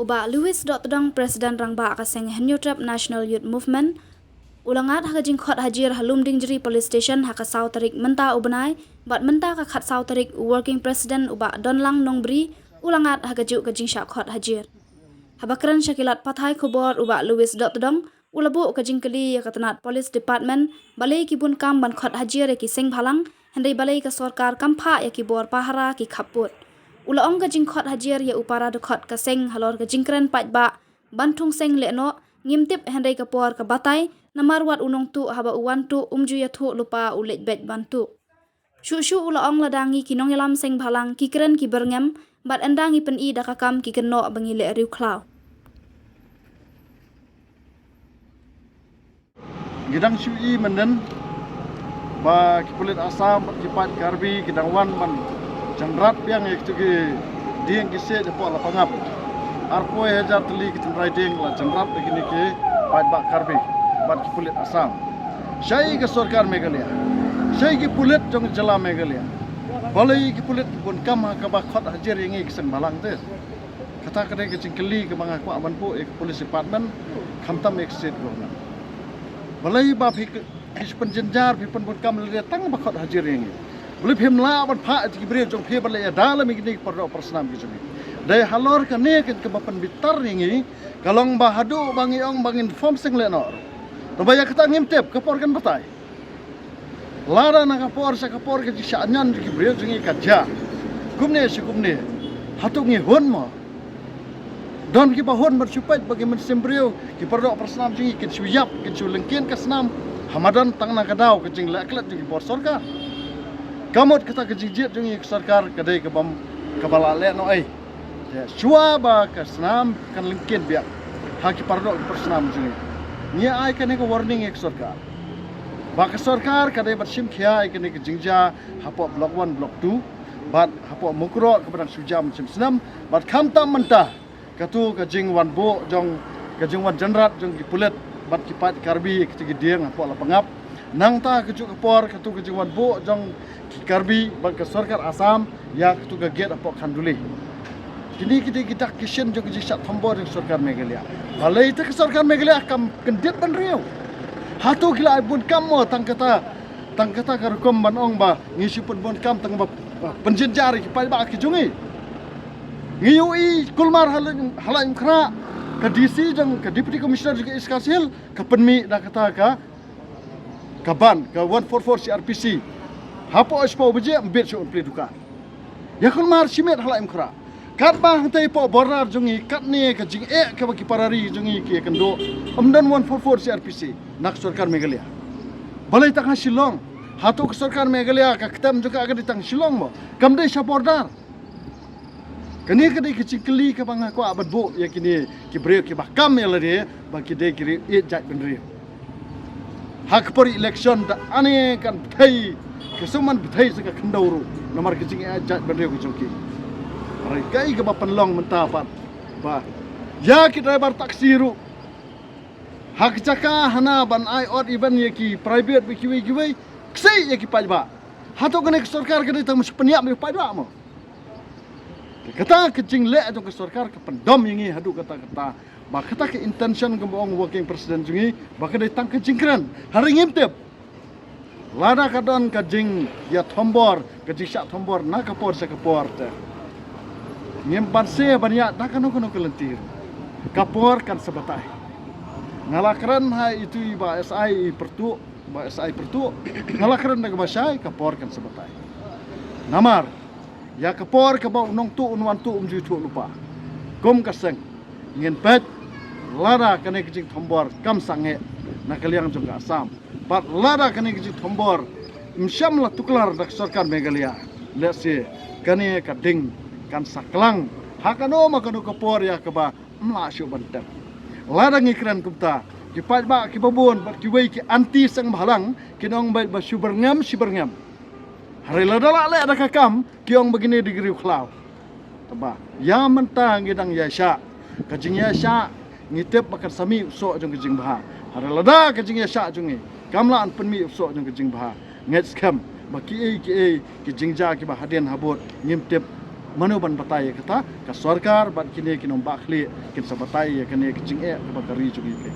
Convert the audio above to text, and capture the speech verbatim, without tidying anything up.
U Bah Louis Dohtdong, President Rangbah ka seng Hynñiewtrep National Youth Movement, u la ngat ha ka jingkhot hajir ha Lumdiengjri Police Station ha ka saw tarik mynta u bnai, bad mynta ka khatsaw tarik u Working President u Bah Donlang Nongbri u la ngat ha kajuh ka jingshah khot hajir. Haba kren sha ki lad pathai khubor u Bah Louis Dohtdong u la buh ka jingkylli ïa ka tnat Police Department balei ki bun kam ban khot hajir ïa ki seng bhalang, hynrei balei ka sorkar kam phah ïa ki bor pahara ki khappud. U la ong ka jingkhot hajir ïa u para dkhot ka seng halor ka jingkren paidbah ban thung seng lehnoh, ngim tip hynrei ka por ka batai, namar wat u nongtuh haba u wan tuh um ju ïathuh lypa u leit beit ban tuh. Shuh shuh u la ong lada ngi ki nongïalam seng bhalang ki kren ki byrngem, bad ynda ngi pyni da ka kam ki kynnoh ba ngi leh riewkhlaw. Ngi dang shu i mynnin ba ki pulit Assam bad ki paid Karbi ki dang wan ban jynrat biang ïa kitu ki dieng ki siej hapoh Lapangap. Arphew hajar tylli ki tynrai dieng la jynrat da kine ki paidbah Karbi bad ki pulit Assam. Shaei ka sorkar Meghalaya, shaei ki pulit jong jylla Meghalaya, balei ki pulit ki bun kam ha kaba khot hajir ïa ngi ki seng bhalang te? Kata ka dei ka jingkylli kaba nga kwah ban buh ïa ka police department, khamtam ïa ka state government. Balei ba phi, phi pynjynjar, phi pynbun kam lade tang ba khot hajir ïa ngi? Balei phim lah ban phah ïa ki briew jong phi ban leit ïada lem ïa kine ki pardoh parsnam ki jong ngi? Dei halor kane kaba pynbitar ïa ngi, ka long ba haduh ba ngi ong ba ngin form seng lehnoh ruh, tangba ïa kata ngim tip ka por kan batai. Lada na ka por sha ka por ka jingshah ñion jong ki briew jong ngi ka jia kumne shi kumne, hato ngi hun mo? Don kiba hun ban shu peit ba ki mynsiem briew, ki pardoh parsnam jong ngi kin shu ïap, kin shu lyngkien ka snam, ha madan tang na ka daw ka jingleh klet jong ki bor sorkar. Ka mut kata ka jingjied jong ngi ka sorkar ka dei ka bym, kaba la lehnoh ei. Te shuwa ba ka snam kan lyngkien biang ha ki pardoh ki parsnam jong ngi, ngi ai kane ka warning ïa ka sorkar ba ka sorkar ka dei ban shim khia ïa kane ka jingjia hapoh Block One, Block Two, bad hapoh Mukroh kaba dang shu jia mynshem snem, bad khamtam mynta katu ka jingwan buh jong, ka jingwan jynrat jong ki pulit bad ki paid Karbi ïa kitu ki dieng hapoh Lapangap. Nangta kajuh ka por katu ka jingwan buh jong ki Karbi bad ka sorkar Assam ïa katu ka gate hapoh Khanduli. Kine ki dei ki dak ki shin jong ka jingshah thombor jong ka sorkar Meghalaya. Balei te ka sorkar Meghalaya kam kyndit bynriew? Hato ki la ai bun kam mo tang kata, tang kata ka rukom ban ong ba ngi shu pynbun kam tang ba, ba pynjynjar ïa ki paidbah ki jong ngi? Ngi ïohi kulmar ha Laitumkhrah, ka D C jong, ka Deputy Commissioner jong ka East Khasi Hills ka pynmih da kata ka, ka ban, ka one four four C R P C. Hapoh shiphew baje ym bit shuh, ym plie dukan. Ïa kulmar shimet ha Laitumkhrah. Katba hangtei hapoh border jong ngi, katne ka jingeh kaba ki para ri jong ngi ki ïakynduh, ym don one four four C R P C na ka sorkar Meghalaya. Balei tang ha Shillong? Hato ka sorkar Meghalaya ka ktem jong ka ka dei tang Shillong mo? Kam dei sha border? Kane ka dei ka jingkylli kaba nga kwah ban buh ïa kine ki briew kiba kam ïa lade ba ki dei ki riew ïeit jaitbynriew. Ha ka por election da ane kan bthei, ka shu man bthei sa ka khyndew ruh namar ka jingïeit jaitbynriew ka jong ki. Hynrei kaei kaba pynlong mynta pat ba ïa ki driver taxi ruh, ha ka jaka hana ban ai odd even ïa ki private bad kiwei kiwei, ksai ïa ki paidbah. Hato kane ka sorkar ka dei tang ban shu pynïap ïa ki paidbah mo? Te kata ka jingleh jong ka sorkar ka pyndom ïa ngi haduh katta katta. Ba kata ka intention kaba ong u Working President jong ngi ba ka dei tang ka jingkren. Hynrei ngim tip lada ka don ka jingïathombor, ka jingshah thombor na ka por sha ka por te, ngim banse ban ïaid da kano kano ka lynti. Ka por kan sa batai. Nga la kren ha itu i Bah S I i Pyrtuh, Bah S I Pyrtuh, nga la kren da kaba shai, ka por kan sa batai. Namar ïa ka por kaba u nongtuh un wan tuh um ju ïathuh lypa. Kum ka seng ngin peit lada kane ka jingthombor kam sangeh na ka liang jong ka Assam, bad lada kane ka jingthombor ym shym la tuklar da ka sorkar Meghalaya, lehse kane ka ding kan sa klang ha kano ma kano ka por ïa kaba ym lah shuh ban tep. Lada ngi kren kumta, ki paidbah kiba bun bad kiwei ki anti seng bhalang kin ong beit ba shu byrngem, shu byrngem. Hynrei lada lah leh da ka kam ki ong ba kine dei ki riewkhlaw. Tangba ïa mynta ngi dang ïaishah. Ka jingïaishah ngi tip ba kan sa mih u soh jong ka jingbha. Hynrei lada ka jingïaishah jong ngi kam lah ban pynmih u soh jong ka jingbha, ngeit skhem ba kiei kiei ki jingjia kiba hadien habud ngim tip Mano ban batai ïa kata? Ka sorkar bad kine ki nongbah khlieh kin sa batai ïa kane ka jingeh kaba ka ri jong ngi ka